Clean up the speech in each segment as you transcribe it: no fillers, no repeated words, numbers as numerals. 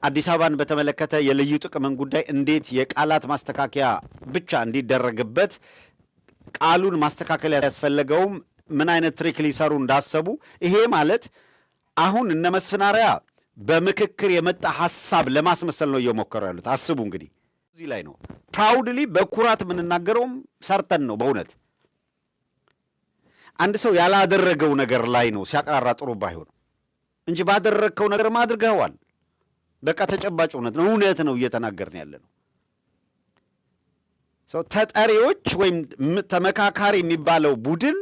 አዲስ አበባን በተመለከተ የልዩ ጥቅምን ጉዳይ እንዴት የቃላት ማስተካከያ ብቻ እንዲደረግበት፣ ቃሉን ማስተካከል ያስፈለገውም ምን አይነት trick ሊሰሩ እንዳሰቡ፣ ይሄ ማለት አሁን እነ መስፍን አርአያ በምክክር የመጣ ሐሳብ ለማስመሰል ነው እየሞከሩ ያሉት። አስቡ እንግዲህ፣ እዚህ ላይ ነው proudly በኩራት የምንናገረውም ሰርተን ነው። በእውነት አንድ ሰው ያላደረገው ነገር ላይ ነው ሲያቅራራ ጥሩ ባይሆን እንጂ ባደረግከው ነገር አድርገዋል። በቃ ተጨባጭ እውነት ነው፣ እውነት ነው እየተናገርን ያለ ነው። So ተጠሪዎች ወይም ተመካካሪ የሚባለው ቡድን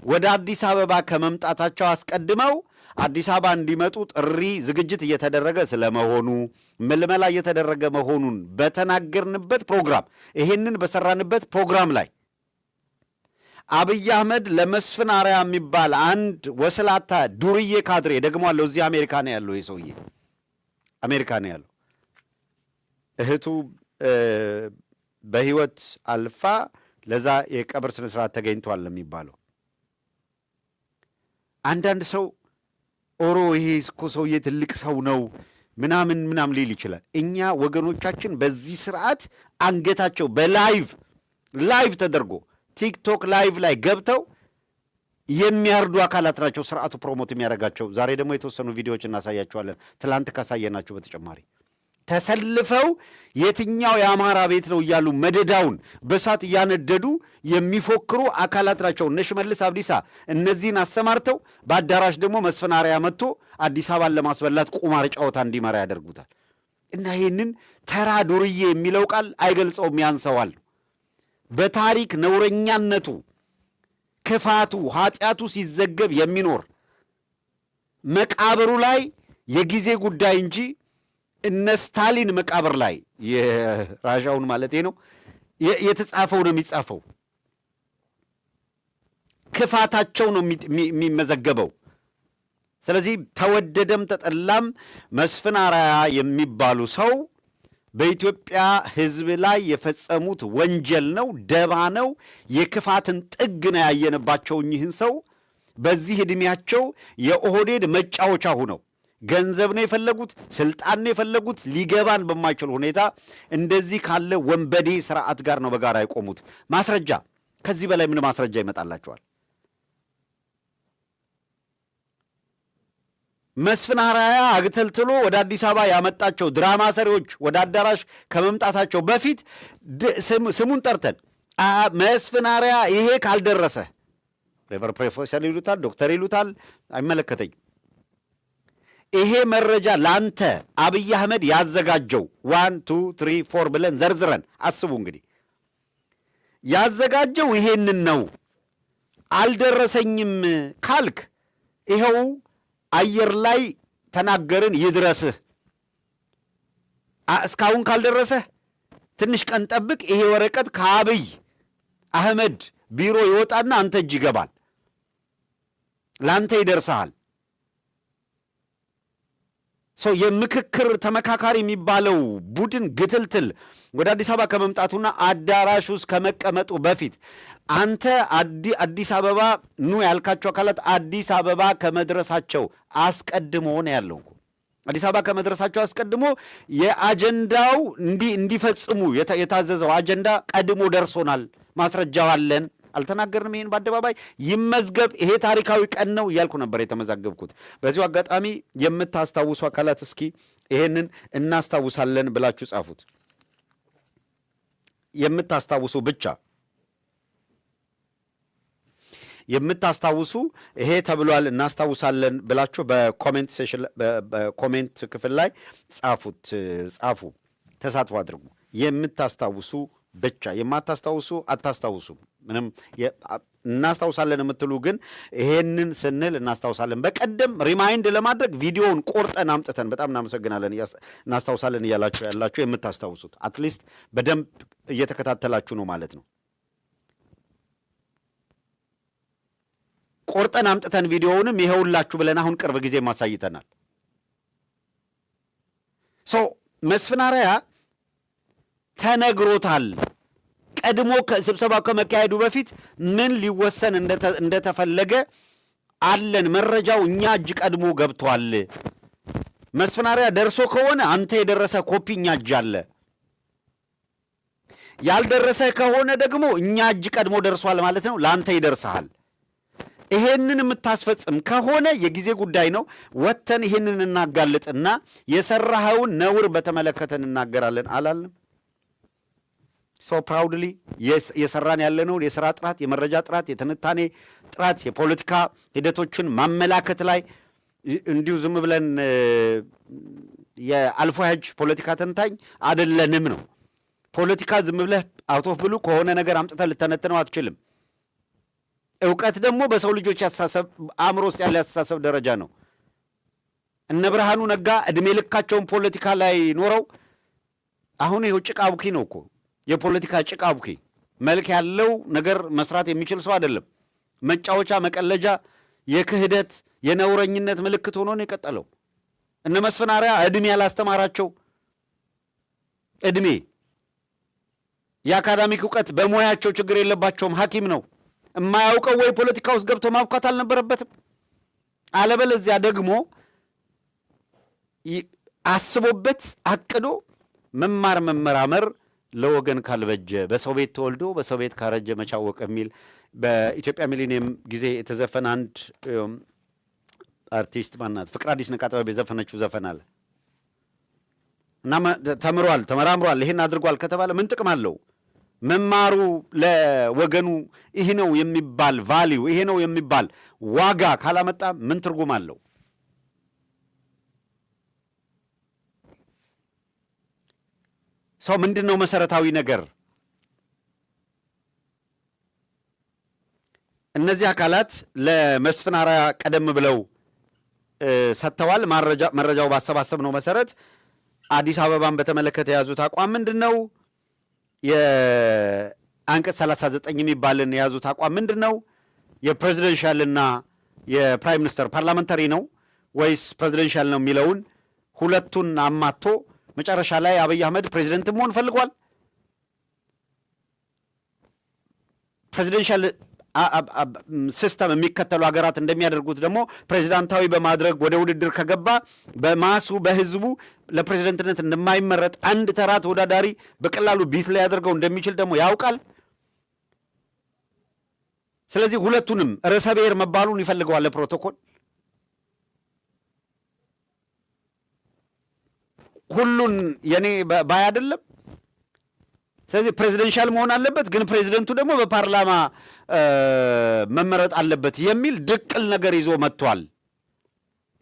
ወደ አዲስ አበባ ከመምጣታቸው አስቀድመው አዲስ አበባ እንዲመጡ ጥሪ ዝግጅት እየተደረገ ስለመሆኑ፣ ምልመላ እየተደረገ መሆኑን በተናገርንበት ፕሮግራም፣ ይሄንን በሰራንበት ፕሮግራም ላይ አብይ አህመድ ለመስፍን አርአያ የሚባል አንድ ወስላታ ዱርዬ ካድሬ፣ ደግሞ አለው፣ እዚህ አሜሪካ ነው ያለው፣ ይህ ሰውዬ አሜሪካ ነው ያለው። እህቱ በህይወት አልፋ ለዛ የቀብር ስነ ስርዓት ተገኝቷል ነው የሚባለው። አንዳንድ ሰው ኦሮ ይሄ እኮ ሰውዬ ትልቅ ሰው ነው ምናምን ምናምን ሊል ይችላል። እኛ ወገኖቻችን በዚህ ስርዓት አንገታቸው በ live ተደርጎ TikTok live ላይ ገብተው የሚያርዱ አካላት ናቸው ስርዓቱ promote የሚያደርጋቸው። ዛሬ ደግሞ የተወሰኑ ቪዲዮዎች እናሳያቸዋለን። ትላንት ካሳየናችሁ በተጨማሪ ተሰልፈው የትኛው የአማራ ቤት ነው እያሉ መደዳውን በሳት እያነደዱ የሚፎክሩ አካላት ናቸው። እነ ሽመልስ አብዲሳ እነዚህን አሰማርተው በአዳራሽ ደግሞ መስፍን አርአያ መጥቶ አዲስ አበባን ለማስበላት ቁማር ጨዋታ እንዲመራ ያደርጉታል። እና ይህንን ተራ ዱርዬ የሚለው ቃል አይገልጸውም፣ ያንሰዋል። በታሪክ ነውረኛነቱ፣ ክፋቱ፣ ኃጢአቱ ሲዘገብ የሚኖር፣ መቃብሩ ላይ የጊዜ ጉዳይ እንጂ እነ ስታሊን መቃብር ላይ፣ የራሻውን ማለቴ ነው፣ የተጻፈው ነው የሚጻፈው። ክፋታቸው ነው የሚመዘገበው። ስለዚህ ተወደደም ተጠላም መስፍን አርአያ የሚባሉ ሰው በኢትዮጵያ ሕዝብ ላይ የፈጸሙት ወንጀል ነው፣ ደባ ነው፣ የክፋትን ጥግ ነው ያየንባቸው። እኚህን ሰው በዚህ ዕድሜያቸው የኦህዴድ መጫወቻ ሁነው ገንዘብ ነው የፈለጉት፣ ስልጣን ነው የፈለጉት። ሊገባን በማይችል ሁኔታ እንደዚህ ካለ ወንበዴ ስርዓት ጋር ነው በጋራ የቆሙት። ማስረጃ፣ ከዚህ በላይ ምን ማስረጃ ይመጣላቸዋል? መስፍን አርአያ አግተልትሎ ወደ አዲስ አበባ ያመጣቸው ድራማ ሰሪዎች ወደ አዳራሽ ከመምጣታቸው በፊት ስሙን ጠርተን መስፍን አርአያ ይሄ ካልደረሰ፣ ሬቨር ፕሮፌሰር ይሉታል፣ ዶክተር ይሉታል፣ አይመለከተኝም። ይሄ መረጃ ለአንተ አብይ አህመድ ያዘጋጀው one, two, three, four ብለን ዘርዝረን፣ አስቡ እንግዲህ፣ ያዘጋጀው ይሄንን ነው። አልደረሰኝም ካልክ ይኸው አየር ላይ ተናገርን፣ ይድረስህ። እስካሁን ካልደረሰህ ትንሽ ቀን ጠብቅ። ይሄ ወረቀት ከአብይ አህመድ ቢሮ ይወጣና አንተ እጅ ይገባል፣ ለአንተ ይደርስሃል። So የምክክር ተመካካሪ የሚባለው ቡድን ግትልትል ወደ አዲስ አበባ ከመምጣቱና አዳራሽ ውስጥ ከመቀመጡ በፊት አንተ አዲስ አበባ ኑ ያልካቸው አካላት አዲስ አበባ ከመድረሳቸው አስቀድሞ ነው ያለው። አዲስ አበባ ከመድረሳቸው አስቀድሞ የአጀንዳው እንዲፈጽሙ የታዘዘው አጀንዳ ቀድሞ ደርሶናል፣ ማስረጃው አለን። አልተናገርንም። ይህን በአደባባይ ይመዝገብ፣ ይሄ ታሪካዊ ቀን ነው እያልኩ ነበር የተመዛገብኩት። በዚሁ አጋጣሚ የምታስታውሱ አካላት እስኪ ይሄንን እናስታውሳለን ብላችሁ ጻፉት። የምታስታውሱ ብቻ፣ የምታስታውሱ ይሄ ተብሏል እናስታውሳለን ብላችሁ በ comment section፣ በ comment ክፍል ላይ ጻፉት፣ ጻፉ፣ ተሳትፎ አድርጉ። የምታስታውሱ ብቻ፣ የማታስታውሱ አታስታውሱ። ምንም እናስታውሳለን የምትሉ ግን ይሄንን ስንል እናስታውሳለን። በቀደም remind ለማድረግ ቪዲዮውን ቆርጠን አምጥተን በጣም እናመሰግናለን። እናስታውሳለን እያላችሁ ያላችሁ የምታስታውሱት at least በደንብ እየተከታተላችሁ ነው ማለት ነው። ቆርጠን አምጥተን ቪዲዮውንም ይኸውላችሁ ብለን አሁን ቅርብ ጊዜ ማሳይተናል። So መስፍን አርአያ ተነግሮታል። ቀድሞ ስብሰባው ከመካሄዱ በፊት ምን ሊወሰን እንደተፈለገ አለን መረጃው፣ እኛ እጅ ቀድሞ ገብቷል። መስፍን አርአያ ደርሶ ከሆነ አንተ የደረሰ ኮፒ እኛ እጅ አለ። ያልደረሰ ከሆነ ደግሞ እኛ እጅ ቀድሞ ደርሷል ማለት ነው፣ ለአንተ ይደርስሃል። ይሄንን የምታስፈጽም ከሆነ የጊዜ ጉዳይ ነው። ወጥተን ይሄንን እናጋልጥና የሰራኸውን ነውር በተመለከተ እንናገራለን አላልንም? So proudly የሰራን ያለነውን የስራ ጥራት፣ የመረጃ ጥራት፣ የትንታኔ ጥራት፣ የፖለቲካ ሂደቶችን ማመላከት ላይ እንዲሁ ዝም ብለን የአልፎ ሂያጅ ፖለቲካ ተንታኝ አደለንም ነው። ፖለቲካ ዝም ብለህ out of blue ከሆነ ነገር አምጥተህ ልተነትነው አትችልም። እውቀት ደግሞ በሰው ልጆች ያስተሳሰብ አእምሮ ውስጥ ያለ ያስተሳሰብ ደረጃ ነው። እነ ብርሃኑ ነጋ እድሜ ልካቸውን ፖለቲካ ላይ ኖረው አሁን ይኸው ጭቃ አቡኪ ነው እኮ፣ የፖለቲካ ጭቃ አቡኪ። መልክ ያለው ነገር መስራት የሚችል ሰው አይደለም። መጫወቻ፣ መቀለጃ፣ የክህደት የነውረኝነት ምልክት ሆኖ ነው የቀጠለው። እነ መስፍን አርአያ እድሜ ያላስተማራቸው፣ እድሜ የአካዳሚክ እውቀት በሙያቸው ችግር የለባቸውም። ሐኪም ነው የማያውቀው ወይ ፖለቲካ ውስጥ ገብቶ ማብኳት አልነበረበትም። አለበለዚያ ደግሞ አስቦበት አቅዶ መማር መመራመር ለወገን ካልበጀ በሰው ቤት ተወልዶ በሰው ቤት ካረጀ መች አወቀ የሚል በኢትዮጵያ ሚሊኒየም ጊዜ የተዘፈነ አንድ አርቲስት ማናት ፍቅር አዲስ ነቃጥበብ የዘፈነችው ዘፈን አለ። እና ተምሯል፣ ተመራምሯል፣ ይሄን አድርጓል ከተባለ ምን ጥቅም አለው? መማሩ ለወገኑ ይህ ነው የሚባል value፣ ይሄ ነው የሚባል ዋጋ ካላመጣ ምን ትርጉም አለው? ሰው ምንድን ነው መሰረታዊ ነገር? እነዚህ አካላት ለመስፍን አርአያ ቀደም ብለው ሰጥተዋል። መረጃው ባሰባሰብነው መሰረት አዲስ አበባን በተመለከተ የያዙት አቋም ምንድን ነው? የአንቀጽ 39 የሚባልን የያዙት አቋም ምንድን ነው? የ presidential ና የ prime minister parliamentary ነው ወይስ presidential ነው የሚለውን ሁለቱን አማቶ መጨረሻ ላይ አብይ አህመድ ፕሬዚደንት መሆን ፈልጓል። Presidential system የሚከተሉ ሀገራት እንደሚያደርጉት ደግሞ ፕሬዚዳንታዊ በማድረግ ወደ ውድድር ከገባ በ mass ኡ በህዝቡ ለፕሬዚደንትነት እንደማይመረጥ፣ አንድ ተራ ተወዳዳሪ በቀላሉ beat ሊያደርገው እንደሚችል ደግሞ ያውቃል። ስለዚህ ሁለቱንም ርዕሰ ብሔር መባሉን ይፈልገዋል ለፕሮቶኮል። ሁሉን የኔ ባይ አይደለም። ስለዚህ presidential መሆን አለበት፣ ግን ፕሬዚደንቱ ደግሞ በፓርላማ መመረጥ አለበት የሚል ድቅል ነገር ይዞ መጥቷል።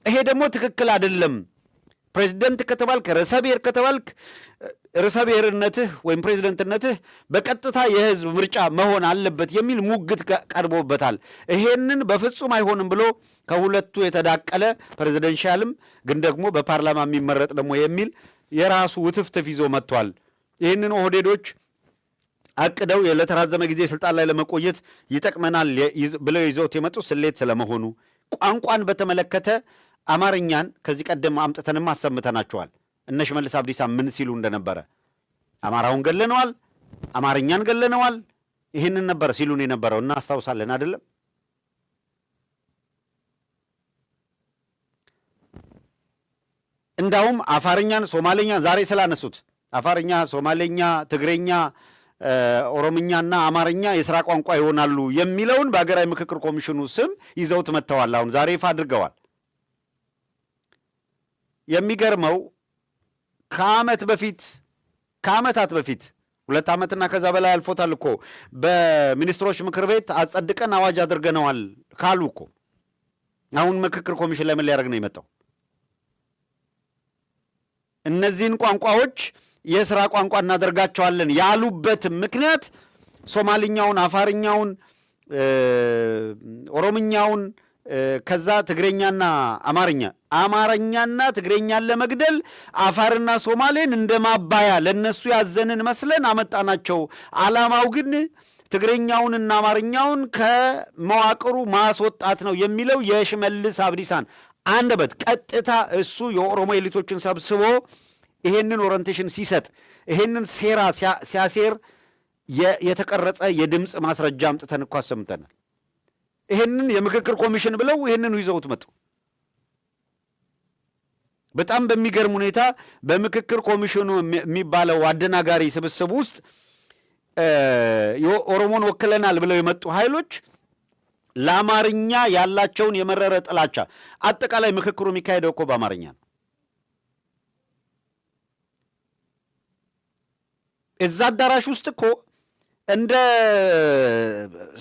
ይሄ ደግሞ ትክክል አይደለም። ፕሬዚደንት ከተባልክ፣ ርዕሰ ብሔር ከተባልክ፣ ርዕሰ ብሔርነትህ ወይም ፕሬዚደንትነትህ በቀጥታ የህዝብ ምርጫ መሆን አለበት የሚል ሙግት ቀርቦበታል። ይሄንን በፍጹም አይሆንም ብሎ ከሁለቱ የተዳቀለ presidential ም ግን ደግሞ በፓርላማ የሚመረጥ ደግሞ የሚል የራሱ ውትፍትፍ ይዞ መጥቷል። ይህንን ኦህዴዶች አቅደው ለተራዘመ ጊዜ ስልጣን ላይ ለመቆየት ይጠቅመናል ብለው ይዘውት የመጡ ስሌት ስለመሆኑ፣ ቋንቋን በተመለከተ አማርኛን ከዚህ ቀደም አምጥተንም አሰምተናቸዋል። እነ ሽመልስ አብዲሳ ምን ሲሉ እንደነበረ፣ አማራውን ገለነዋል፣ አማርኛን ገለነዋል፣ ይህንን ነበር ሲሉን የነበረው እናስታውሳለን አይደለም? እንዳውም አፋርኛን፣ ሶማሌኛ ዛሬ ስላነሱት አፋርኛ፣ ሶማሌኛ፣ ትግሬኛ፣ ኦሮምኛና አማርኛ የስራ ቋንቋ ይሆናሉ የሚለውን በሀገራዊ ምክክር ኮሚሽኑ ስም ይዘውት መጥተዋል። አሁን ዛሬ ይፋ አድርገዋል። የሚገርመው ከዓመት በፊት፣ ከዓመታት በፊት፣ 2 ዓመትና ከዛ በላይ አልፎታል እኮ፣ በሚኒስትሮች ምክር ቤት አጸድቀን አዋጅ አድርገነዋል ካሉ እኮ አሁን ምክክር ኮሚሽን ላይ ምን ሊያደርግ ነው የመጣው? እነዚህን ቋንቋዎች የስራ ቋንቋ እናደርጋቸዋለን ያሉበት ምክንያት ሶማልኛውን፣ አፋርኛውን፣ ኦሮምኛውን፣ ከዛ ትግረኛና አማርኛ፣ አማርኛና ትግረኛን ለመግደል አፋርና ሶማሌን እንደ ማባያ ለእነሱ ያዘንን መስለን አመጣናቸው። ዓላማው ግን ትግረኛውንና አማርኛውን ከመዋቅሩ ማስወጣት ነው የሚለው የሽመልስ አብዲሳን አንደበት ቀጥታ እሱ የኦሮሞ elite ኦችን ሰብስቦ ይሄንን orientation ሲሰጥ፣ ይሄንን ሴራ ሲያሴር የተቀረጸ የድምፅ ማስረጃ አምጥተን እኮ አሰምተናል። ይሄንን የምክክር ኮሚሽን ብለው ይሄንን ይዘውት መጡ። በጣም በሚገርም ሁኔታ በምክክር ኮሚሽኑ የሚባለው አደናጋሪ ስብስብ ውስጥ ኦሮሞን ወክለናል ብለው የመጡ ኃይሎች ለአማርኛ ያላቸውን የመረረ ጥላቻ፣ አጠቃላይ ምክክሩ የሚካሄደው እኮ በአማርኛ ነው። እዛ አዳራሽ ውስጥ እኮ እንደ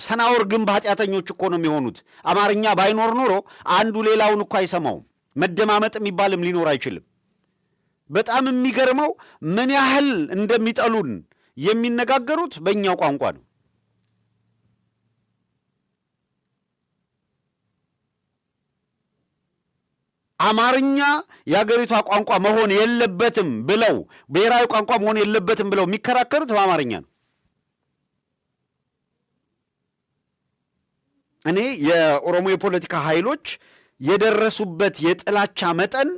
ሰናዖር ግንብ ኃጢአተኞች እኮ ነው የሚሆኑት። አማርኛ ባይኖር ኖሮ አንዱ ሌላውን እኮ አይሰማውም። መደማመጥ የሚባልም ሊኖር አይችልም። በጣም የሚገርመው ምን ያህል እንደሚጠሉን የሚነጋገሩት በእኛው ቋንቋ ነው። አማርኛ የአገሪቷ ቋንቋ መሆን የለበትም ብለው፣ ብሔራዊ ቋንቋ መሆን የለበትም ብለው የሚከራከሩት በአማርኛ ነው። እኔ የኦሮሞ የፖለቲካ ኃይሎች የደረሱበት የጥላቻ መጠን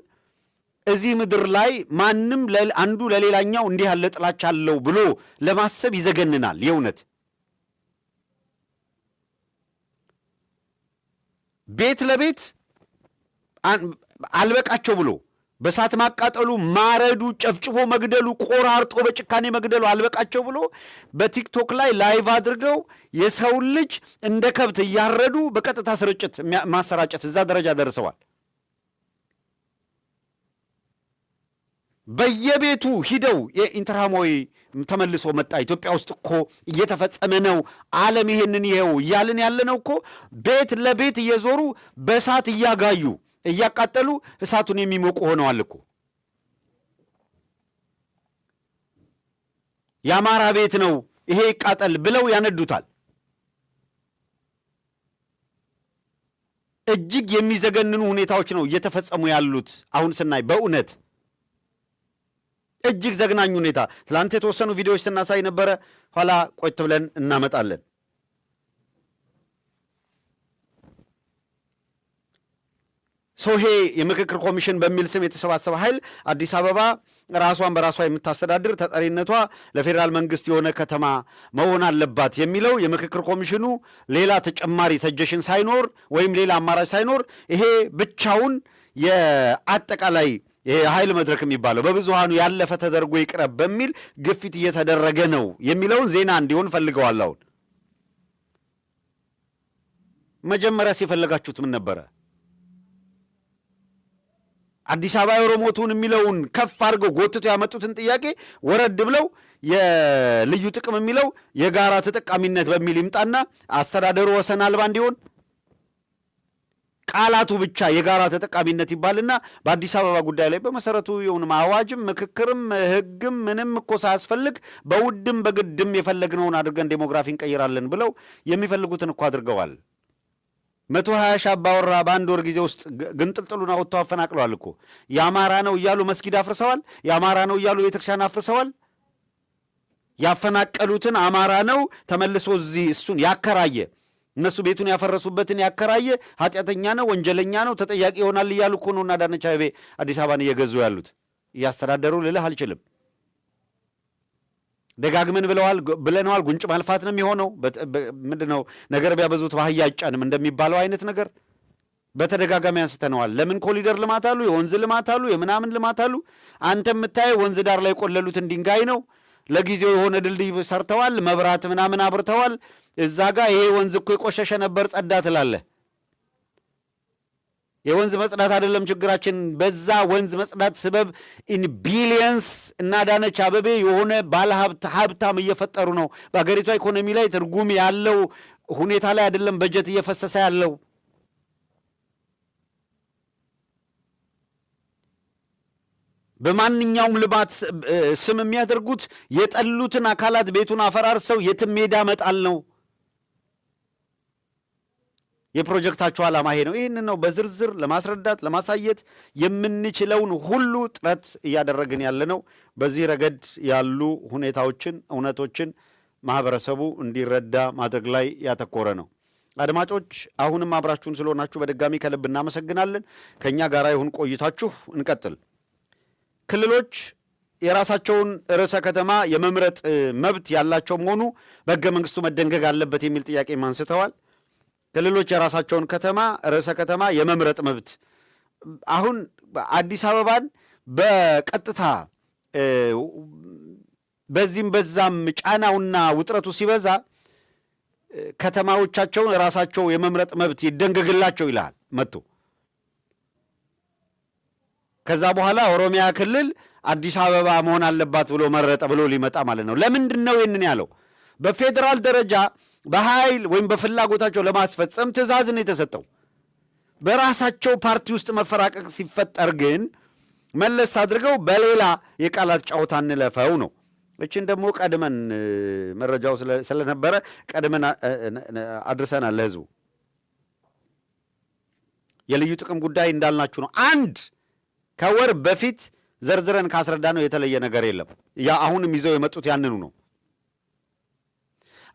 እዚህ ምድር ላይ ማንም አንዱ ለሌላኛው እንዲህ ያለ ጥላቻ አለው ብሎ ለማሰብ ይዘገንናል። የእውነት ቤት ለቤት አልበቃቸው ብሎ በሳት ማቃጠሉ፣ ማረዱ፣ ጨፍጭፎ መግደሉ፣ ቆራርጦ በጭካኔ መግደሉ አልበቃቸው ብሎ በቲክቶክ ላይ live አድርገው የሰውን ልጅ እንደ ከብት እያረዱ በቀጥታ ስርጭት ማሰራጨት እዛ ደረጃ ደርሰዋል። በየቤቱ ሂደው የኢንተርሃሞዊ ተመልሶ መጣ፣ ኢትዮጵያ ውስጥ እኮ እየተፈጸመ ነው፣ ዓለም ይሄንን ይኸው እያልን ያለነው እኮ ቤት ለቤት እየዞሩ በእሳት እያጋዩ እያቃጠሉ እሳቱን የሚሞቁ ሆነዋል እኮ። የአማራ ቤት ነው ይሄ ይቃጠል ብለው ያነዱታል። እጅግ የሚዘገንኑ ሁኔታዎች ነው እየተፈጸሙ ያሉት አሁን ስናይ፣ በእውነት እጅግ ዘግናኝ ሁኔታ። ትላንት የተወሰኑ ቪዲዮዎች ስናሳይ ነበረ። ኋላ ቆይት ብለን እናመጣለን። ሶሄ የምክክር ኮሚሽን በሚል ስም የተሰባሰበ ኃይል አዲስ አበባ ራሷን በራሷ የምታስተዳድር፣ ተጠሪነቷ ለፌዴራል መንግስት የሆነ ከተማ መሆን አለባት የሚለው የምክክር ኮሚሽኑ ሌላ ተጨማሪ ሰጀሽን ሳይኖር ወይም ሌላ አማራጭ ሳይኖር ይሄ ብቻውን የአጠቃላይ የኃይል መድረክ የሚባለው በብዙሃኑ ያለፈ ተደርጎ ይቅረብ በሚል ግፊት እየተደረገ ነው የሚለውን ዜና እንዲሆን ፈልገዋል። አሁን መጀመሪያ ሲፈለጋችሁት ምን ነበረ? አዲስ አበባ የኦሮሞ ትሁን የሚለውን ከፍ አድርገው ጎትቶ ያመጡትን ጥያቄ ወረድ ብለው የልዩ ጥቅም የሚለው የጋራ ተጠቃሚነት በሚል ይምጣና አስተዳደሩ ወሰን አልባ እንዲሆን ቃላቱ ብቻ የጋራ ተጠቃሚነት ይባልና በአዲስ አበባ ጉዳይ ላይ በመሰረቱ የሆንም አዋጅም ምክክርም ሕግም ምንም እኮ ሳያስፈልግ በውድም በግድም የፈለግነውን አድርገን demography እንቀይራለን ብለው የሚፈልጉትን እኮ አድርገዋል። 120,000 አባወራ በአንድ ወር ጊዜ ውስጥ ግንጥልጥሉን አወጥተው አፈናቅለዋል እኮ። የአማራ ነው እያሉ መስጊድ አፍርሰዋል። የአማራ ነው እያሉ ቤተክርስቲያን አፍርሰዋል። ያፈናቀሉትን አማራ ነው ተመልሶ እዚህ እሱን ያከራየ፣ እነሱ ቤቱን ያፈረሱበትን ያከራየ ኃጢአተኛ ነው፣ ወንጀለኛ ነው፣ ተጠያቂ ይሆናል እያሉ እኮ ነው እና አዳነች አቤቤ አዲስ አበባን እየገዙ ያሉት፣ እያስተዳደሩ ልልህ አልችልም። ደጋግመን ብለዋል ብለነዋል። ጉንጭ ማልፋት ነው የሚሆነው። ምንድን ነው ነገር ቢያበዙት ባህያ አይጫንም እንደሚባለው አይነት ነገር በተደጋጋሚ አንስተነዋል። ለምን ኮሪደር ልማት አሉ፣ የወንዝ ልማት አሉ፣ የምናምን ልማት አሉ። አንተ የምታየው ወንዝ ዳር ላይ የቆለሉትን ድንጋይ ነው። ለጊዜው የሆነ ድልድይ ሰርተዋል፣ መብራት ምናምን አብርተዋል። እዛ ጋ ይሄ ወንዝ እኮ የቆሸሸ ነበር ጸዳ ትላለህ። የወንዝ መጽዳት አይደለም ችግራችን። በዛ ወንዝ መጽዳት ስበብ in billions እና አዳነች አበቤ የሆነ ባለሀብት ሀብታም እየፈጠሩ ነው። በሀገሪቷ ኢኮኖሚ ላይ ትርጉም ያለው ሁኔታ ላይ አይደለም በጀት እየፈሰሰ ያለው። በማንኛውም ልማት ስም የሚያደርጉት የጠሉትን አካላት ቤቱን አፈራርሰው የትም ሜዳ መጣል ነው። የፕሮጀክታቸው ዓላማ ይሄ ነው። ይህን ነው በዝርዝር ለማስረዳት ለማሳየት የምንችለውን ሁሉ ጥረት እያደረግን ያለ ነው። በዚህ ረገድ ያሉ ሁኔታዎችን፣ እውነቶችን ማህበረሰቡ እንዲረዳ ማድረግ ላይ ያተኮረ ነው። አድማጮች አሁንም አብራችሁን ስለሆናችሁ በድጋሚ ከልብ እናመሰግናለን። ከእኛ ጋር ይሁን ቆይታችሁ። እንቀጥል። ክልሎች የራሳቸውን ርዕሰ ከተማ የመምረጥ መብት ያላቸው መሆኑ በሕገ መንግስቱ መደንገግ አለበት የሚል ጥያቄም አንስተዋል። ክልሎች የራሳቸውን ከተማ ርዕሰ ከተማ የመምረጥ መብት አሁን አዲስ አበባን በቀጥታ በዚህም በዛም ጫናውና ውጥረቱ ሲበዛ ከተማዎቻቸውን ራሳቸው የመምረጥ መብት ይደንገግላቸው ይልሃል መጥቶ። ከዛ በኋላ ኦሮሚያ ክልል አዲስ አበባ መሆን አለባት ብሎ መረጠ ብሎ ሊመጣ ማለት ነው። ለምንድን ነው ይህንን ያለው? በፌዴራል ደረጃ በኃይል ወይም በፍላጎታቸው ለማስፈጸም ትዕዛዝ ነው የተሰጠው። በራሳቸው ፓርቲ ውስጥ መፈራቀቅ ሲፈጠር ግን መለስ አድርገው በሌላ የቃላት ጨዋታ እንለፈው ነው። እችን ደግሞ ቀድመን መረጃው ስለነበረ ቀድመን አድርሰናል ለህዝቡ። የልዩ ጥቅም ጉዳይ እንዳልናችሁ ነው። አንድ ከወር በፊት ዘርዝረን ካስረዳነው የተለየ ነገር የለም። ያ አሁንም ይዘው የመጡት ያንኑ ነው።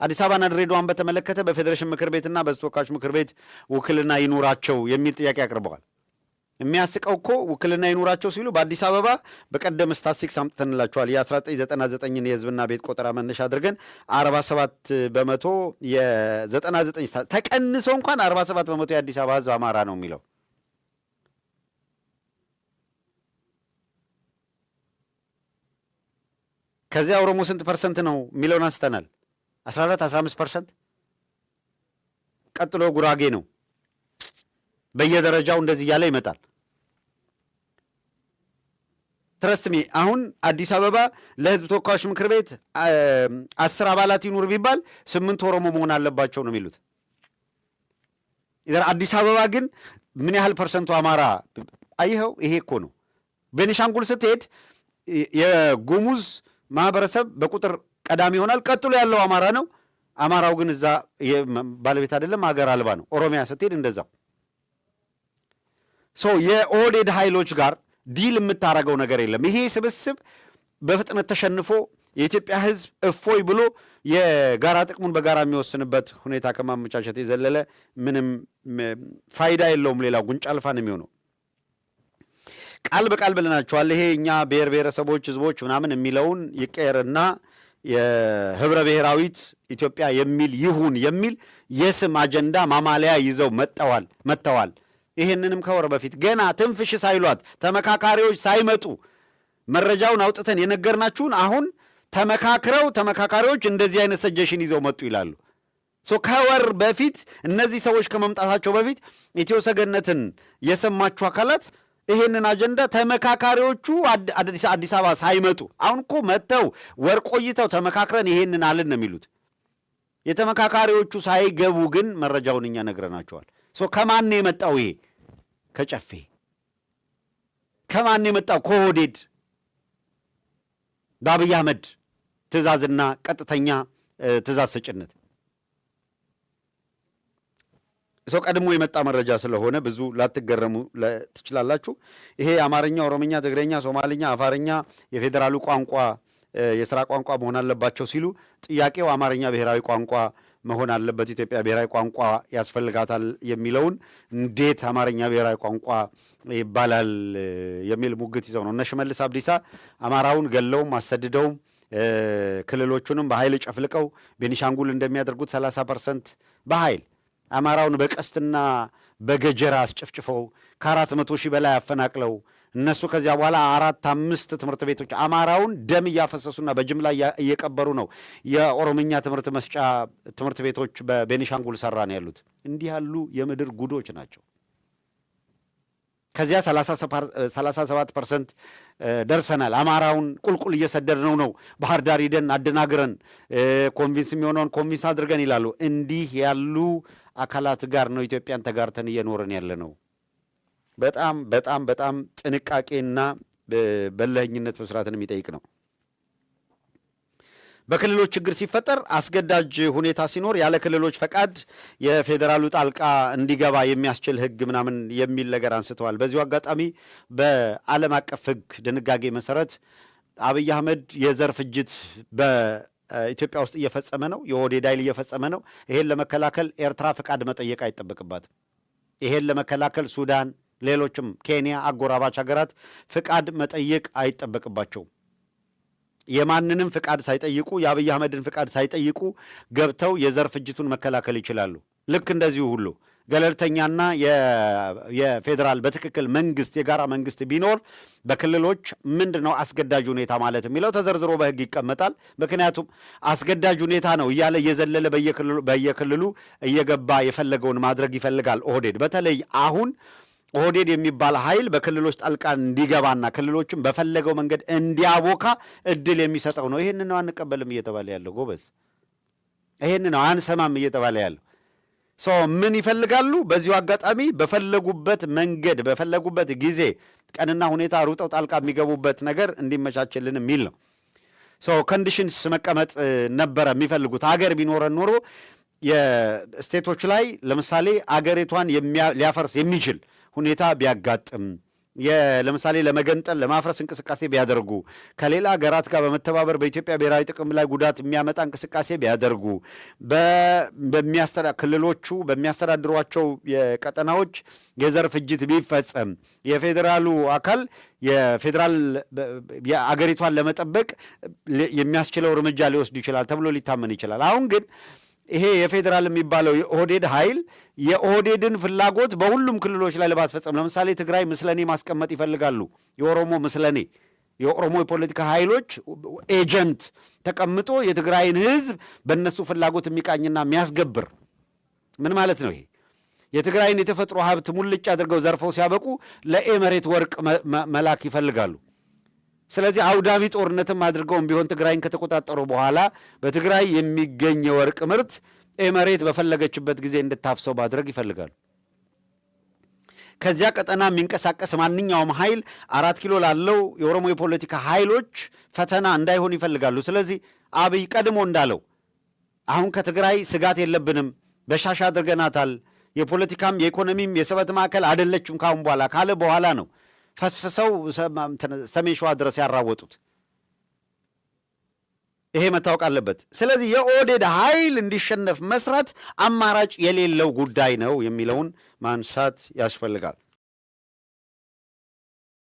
አዲስ አበባና ድሬዳዋን በተመለከተ በፌዴሬሽን ምክር ቤትና በሕዝብ ተወካዮች ምክር ቤት ውክልና ይኑራቸው የሚል ጥያቄ አቅርበዋል። የሚያስቀው እኮ ውክልና ይኑራቸው ሲሉ በአዲስ አበባ በቀደም ስታትስቲክስ አምጥተንላቸዋል። የ1999ን የህዝብና ቤት ቆጠራ መነሻ አድርገን 47% የ99 ተቀንሶ እንኳን 47% የአዲስ አበባ ህዝብ አማራ ነው የሚለው። ከዚያ ኦሮሞ ስንት percent ነው የሚለውን አንስተናል። 14 15%። ቀጥሎ ጉራጌ ነው። በየደረጃው እንደዚህ እያለ ይመጣል። Trust me፣ አሁን አዲስ አበባ ለህዝብ ተወካዮች ምክር ቤት 10 አባላት ይኑር ቢባል ስምንት ኦሮሞ መሆን አለባቸው ነው የሚሉት። አዲስ አበባ ግን ምን ያህል percent ኡ አማራ አይኸው? ይሄ እኮ ነው። ቤኒሻንጉል ስትሄድ የጉሙዝ ማህበረሰብ በቁጥር ቀዳሚ ይሆናል። ቀጥሎ ያለው አማራ ነው። አማራው ግን እዛ ባለቤት አይደለም፣ ሀገር አልባ ነው። ኦሮሚያ ስትሄድ እንደዛው። So የኦህዴድ ኃይሎች ጋር deal የምታረገው ነገር የለም። ይሄ ስብስብ በፍጥነት ተሸንፎ የኢትዮጵያ ሕዝብ እፎይ ብሎ የጋራ ጥቅሙን በጋራ የሚወስንበት ሁኔታ ከማመቻቸት የዘለለ ምንም ፋይዳ የለውም። ሌላው ጉንጭ አልፋ ነው የሚሆነው። ቃል በቃል ብለናቸዋል። ይሄ እኛ ብሔር ብሔረሰቦች ህዝቦች ምናምን የሚለውን ይቀየርና የህብረ ብሔራዊት ኢትዮጵያ የሚል ይሁን የሚል የስም አጀንዳ ማማለያ ይዘው መጥተዋል። ይህንንም ከወር በፊት ገና ትንፍሽ ሳይሏት፣ ተመካካሪዎች ሳይመጡ መረጃውን አውጥተን የነገርናችሁን አሁን ተመካክረው ተመካካሪዎች እንደዚህ አይነት suggestion ይዘው መጡ ይላሉ። So ከወር በፊት እነዚህ ሰዎች ከመምጣታቸው በፊት ኢትዮ ሰገነትን የሰማችሁ አካላት ይሄንን አጀንዳ ተመካካሪዎቹ አዲስ አበባ ሳይመጡ፣ አሁን እኮ መጥተው ወር ቆይተው ተመካክረን ይሄንን አልን ነው የሚሉት። የተመካካሪዎቹ ሳይገቡ ግን መረጃውን እኛ ነግረናቸዋል። So ከማን ነው የመጣው ይሄ? ከጨፌ። ከማን ነው የመጣው? ከኦህዴድ በአብይ አህመድ ትእዛዝና ቀጥተኛ ትእዛዝ ሰጭነት። So ቀድሞ የመጣ መረጃ ስለሆነ ብዙ ላትገረሙ ትችላላችሁ። ይሄ አማርኛ፣ ኦሮምኛ፣ ትግረኛ፣ ሶማልኛ፣ አፋርኛ የፌዴራሉ ቋንቋ የስራ ቋንቋ መሆን አለባቸው ሲሉ ጥያቄው አማርኛ ብሔራዊ ቋንቋ መሆን አለበት፣ ኢትዮጵያ ብሔራዊ ቋንቋ ያስፈልጋታል የሚለውን እንዴት አማርኛ ብሔራዊ ቋንቋ ይባላል የሚል ሙግት ይዘው ነው። እነ ሽመልስ አብዲሳ አማራውን ገለውም አሰድደውም ክልሎቹንም በኃይል ጨፍልቀው ቤኒሻንጉል እንደሚያደርጉት 30% በኃይል አማራውን በቀስትና በገጀራ አስጨፍጭፈው ከ400,000 በላይ አፈናቅለው እነሱ ከዚያ በኋላ አራት አምስት ትምህርት ቤቶች አማራውን ደም እያፈሰሱና በጅምላ እየቀበሩ ነው የኦሮምኛ ትምህርት መስጫ ትምህርት ቤቶች በቤኒሻንጉል ሰራ ነው ያሉት። እንዲህ ያሉ የምድር ጉዶች ናቸው። ከዚያ 37% ደርሰናል። አማራውን ቁልቁል እየሰደድነው ነው። ባህር ዳር ሂደን አደናግረን convince የሚሆነውን convince አድርገን ይላሉ። እንዲህ ያሉ አካላት ጋር ነው ኢትዮጵያን ተጋርተን እየኖርን ያለ ነው። በጣም በጣም በጣም ጥንቃቄና በለኝነት መስራትን የሚጠይቅ ነው። በክልሎች ችግር ሲፈጠር፣ አስገዳጅ ሁኔታ ሲኖር ያለ ክልሎች ፈቃድ የፌዴራሉ ጣልቃ እንዲገባ የሚያስችል ሕግ ምናምን የሚል ነገር አንስተዋል። በዚሁ አጋጣሚ በዓለም አቀፍ ሕግ ድንጋጌ መሰረት አብይ አህመድ የዘር ፍጅት በኢትዮጵያ ውስጥ እየፈጸመ ነው። የኦህዴድ ኃይል እየፈጸመ ነው። ይሄን ለመከላከል ኤርትራ ፈቃድ መጠየቅ አይጠበቅባትም። ይሄን ለመከላከል ሱዳን፣ ሌሎችም ኬንያ፣ አጎራባች ሀገራት ፍቃድ መጠየቅ አይጠበቅባቸውም። የማንንም ፍቃድ ሳይጠይቁ፣ የአብይ አህመድን ፍቃድ ሳይጠይቁ ገብተው የዘር ፍጅቱን መከላከል ይችላሉ። ልክ እንደዚሁ ሁሉ ገለልተኛና የፌዴራል በትክክል መንግስት፣ የጋራ መንግስት ቢኖር በክልሎች ምንድን ነው አስገዳጅ ሁኔታ ማለት የሚለው ተዘርዝሮ በህግ ይቀመጣል። ምክንያቱም አስገዳጅ ሁኔታ ነው እያለ እየዘለለ በየክልሉ እየገባ የፈለገውን ማድረግ ይፈልጋል ኦህዴድ። በተለይ አሁን ኦህዴድ የሚባል ኃይል በክልሎች ጣልቃ እንዲገባና ክልሎችን በፈለገው መንገድ እንዲያቦካ እድል የሚሰጠው ነው። ይህን ነው አንቀበልም እየተባለ ያለው ጎበዝ። ይህን ነው አንሰማም እየተባለ ያለው። So ምን ይፈልጋሉ? በዚሁ አጋጣሚ በፈለጉበት መንገድ፣ በፈለጉበት ጊዜ፣ ቀንና ሁኔታ ሩጠው ጣልቃ የሚገቡበት ነገር እንዲመቻችልን የሚል ነው። So conditions መቀመጥ ነበረ የሚፈልጉት። አገር ቢኖረን ኖሮ የ state ኦች ላይ ለምሳሌ አገሪቷን ሊያፈርስ የሚችል ሁኔታ ቢያጋጥም፣ ለምሳሌ ለመገንጠል፣ ለማፍረስ እንቅስቃሴ ቢያደርጉ፣ ከሌላ ሀገራት ጋር በመተባበር በኢትዮጵያ ብሔራዊ ጥቅም ላይ ጉዳት የሚያመጣ እንቅስቃሴ ቢያደርጉ፣ ክልሎቹ በሚያስተዳድሯቸው የቀጠናዎች የዘር ፍጅት ቢፈጸም፣ የፌዴራሉ አካል የፌዴራል የአገሪቷን ለመጠበቅ የሚያስችለው እርምጃ ሊወስድ ይችላል ተብሎ ሊታመን ይችላል። አሁን ግን ይሄ የፌዴራል የሚባለው የኦህዴድ ኃይል የኦህዴድን ፍላጎት በሁሉም ክልሎች ላይ ለማስፈጸም፣ ለምሳሌ ትግራይ ምስለኔ ማስቀመጥ ይፈልጋሉ። የኦሮሞ ምስለኔ፣ የኦሮሞ የፖለቲካ ኃይሎች agent ተቀምጦ የትግራይን ሕዝብ በእነሱ ፍላጎት የሚቃኝና የሚያስገብር ምን ማለት ነው? ይሄ የትግራይን የተፈጥሮ ሀብት ሙልጭ አድርገው ዘርፈው ሲያበቁ ለኤመሬት ወርቅ መላክ ይፈልጋሉ። ስለዚህ አውዳሚ ጦርነትም አድርገውም ቢሆን ትግራይን ከተቆጣጠሩ በኋላ በትግራይ የሚገኝ የወርቅ ምርት ኤመሬት በፈለገችበት ጊዜ እንድታፍሰው ማድረግ ይፈልጋሉ። ከዚያ ቀጠና የሚንቀሳቀስ ማንኛውም ኃይል 4 ኪሎ ላለው የኦሮሞ የፖለቲካ ኃይሎች ፈተና እንዳይሆን ይፈልጋሉ። ስለዚህ አብይ ቀድሞ እንዳለው አሁን ከትግራይ ስጋት የለብንም፣ በሻሻ አድርገናታል፣ የፖለቲካም የኢኮኖሚም የስበት ማዕከል አደለችም ካሁን በኋላ ካለ በኋላ ነው ፈስፍሰው ሰሜን ሸዋ ድረስ ያራወጡት። ይሄ መታወቅ አለበት። ስለዚህ የኦህዴድ ኃይል እንዲሸነፍ መስራት አማራጭ የሌለው ጉዳይ ነው የሚለውን ማንሳት ያስፈልጋል።